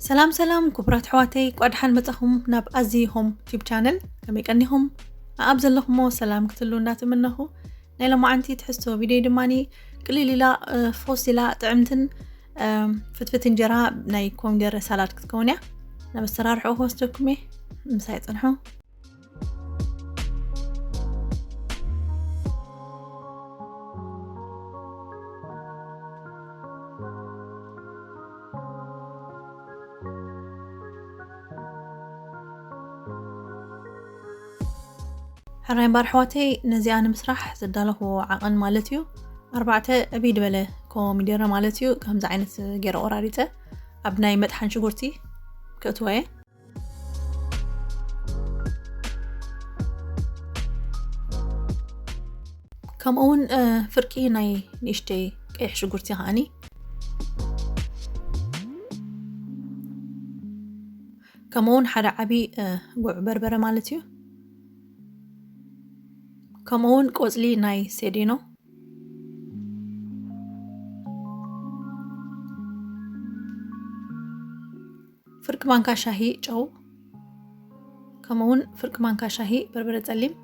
ሰላም ሰላም ክቡራት ኣሕዋተይ፣ ቋድሓን መጻኹም ናብ ኣዚ ሆም ቲዩብ ቻነል። ከመይ ቀኒኹም? ኣብ ዘለኹሞ ሰላም ክትህሉ እንዳተመነኹ፣ ናይ ሎማዓንቲ ትሕዝቶ ቪድዮ ድማኒ ቅልል ኢላ፣ እ፣ ፎስ ኢላ ጥዕምትን፣ እ፣ ፍትፍት እንጀራ ናይ ኮሚደረ ሳላድ ክትከውን እያ። ናብ ኣሰራርሕኡ ክወስደኩም እየ። ምሳይ ጽንሑ። ሕራይ እምበር ኣሕዋተይ፣ ነዚኣ ንምስራሕ ዘዳለኹዎ ዓቐን ማለት እዩ፣ ኣርባዕተ ዕብይ ዝበለ ኮሚደረ ማለት እዩ። ከምዚ ዓይነት ገይረ ቆራሪፀ ኣብ ናይ መጥሓን ሽጉርቲ ከእትዎ እየ። ከምኡ እውን፣ እ፣ ፍርቂ ናይ ንእሽተይ ቀይሕ ሽጉርቲ ከዓኒ፣ ከምኡ እውን ሓደ ዓቢ፣ እ፣ ጉዕ በርበረ ማለት እዩ። ከምኡ እውን ቆጽሊ ናይ ሴዴኖ፣ ፍርቂ ማንካ ሻሂ ጨው፣ ከምኡ እውን ፍርቂ ማንካ ሻሂ በርበረ ጸሊም፣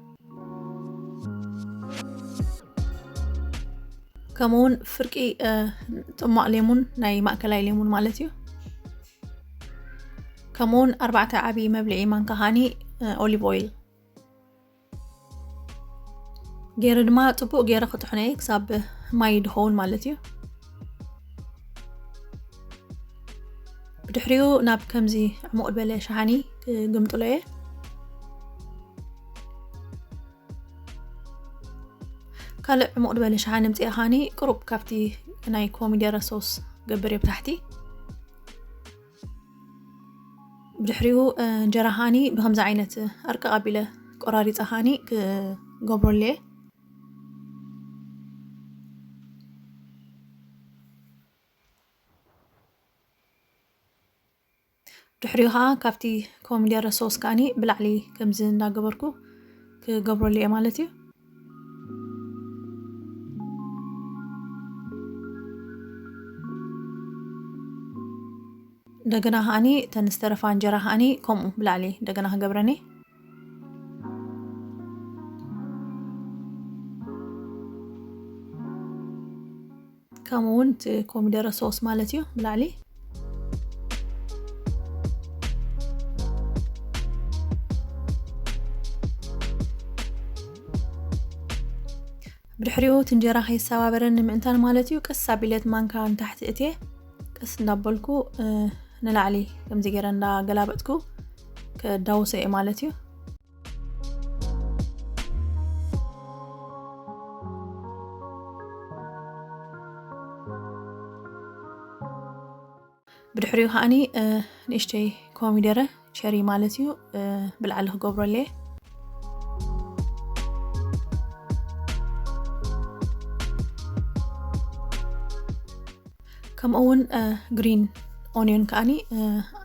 ከምኡ እውን ፍርቂ፣ እ፣ ጽሟቕ ሌሙን፣ ናይ ማእከላይ ሌሙን ማለት እዩ። ከምኡ እውን ኣርባዕተ ዓቢ መብልዒ ማንካ ሃኒ፣ እ፣ ኦሊቭ ኦይል ገይረ ድማ ጽቡቕ ገይረ ክጥሕኖ እየ ክሳብ ማይ ድኸውን ማለት እዩ። ብድሕሪኡ ናብ ከምዚ ዕሙቕ ዝበለ ሸሓኒ ክግምጥሎ እየ። ካልእ ዕሙቕ ዝበለ ሸሓኒ ምጽኤ ከዓኒ ቅሩብ ካብቲ ናይ ኮሚደረ ሶስ ገብር እየ ብታሕቲ። ብድሕሪኡ፣ እ፣ እንጀራ ከዓኒ ብከምዚ ዓይነት ኣርቅቕ ኣቢለ ቆራሪጸ ከዓኒ ክገብረሉ እየ። ድሕሪኡ ከዓ ካብቲ ኮሚደረ ሶስ ከዓኒ ብላዕሊ ከምዚ እንዳገበርኩ ክገብረሉ እየ ማለት እዩ። እንደገና ከዓኒ እተን ዝተረፋ እንጀራ ከዓኒ ከምኡ ብላዕሊ እንደገና ክገብረን እየ። ከምኡ እውን እቲ ኮሚደረ ሶስ ማለት እዩ ብላዕሊ። ብድሕሪኡ እቲ እንጀራ ከይሰባበረኒ ምእንታን ማለት እዩ፣ ቀስ ኣቢለ እቲ ማንካ ንታሕቲ እትየ፣ ቀስ እንዳበልኩ፣ እ፣ ንላዕሊ ከምዚ ገይረ እንዳገላበጥኩ ከዳውሶ እየ ማለት እዩ። ብድሕሪኡ ከዓኒ፣ እ፣ ንእሽተይ ኮሚደረ ቸሪ ማለት እዩ፣ እ፣ ብላዕሊ ክገብረሉ እየ። ከምኡ እውን፣ እ፣ ግሪን ኦኒዮን ከዓኒ፣ እ፣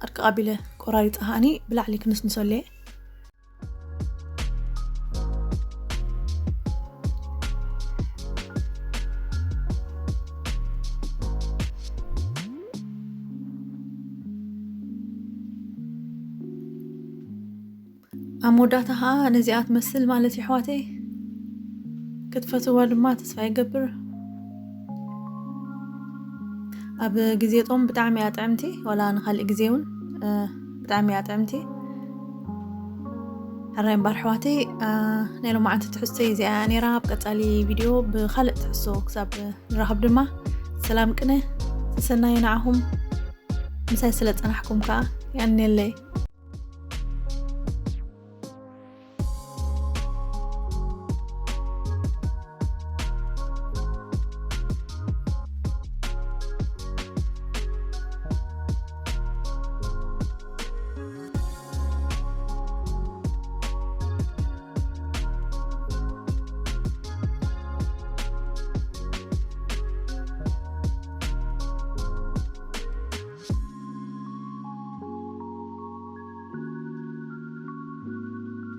ኣርቅቕ ኣቢለ ቆራሪፀ ከዓኒ ብላዕሊ ክንስንሰሉ እየ። ኣብ መወዳእታ ኸዓ ነዚኣ ትመስል ማለት እዩ ኣሕዋተይ። ክትፈትዋ ድማ ተስፋ ይገብር። ኣብ ግዜ ጦም ብጣዕሚ እያ ጥዕምቲ፣ ዋላ ንኻልእ ግዜ እውን፣ እ፣ ብጣዕሚ እያ ጥዕምቲ። ሕራይ እምበር ኣሕዋተይ፣ እ፣ ናይ ሎማዓንቲ ትሕዝቶይ እዚኣ እያ ነይራ። ኣብ ቀጻሊ ቪድዮ ብኻልእ ትሕዝቶ ክሳብ ንራኸብ ድማ ሰላም ቅነ፣ ሰሰናዩ ንዓኹም። ምሳይ ስለ ጸናሕኩም ከኣ የቐንየለይ።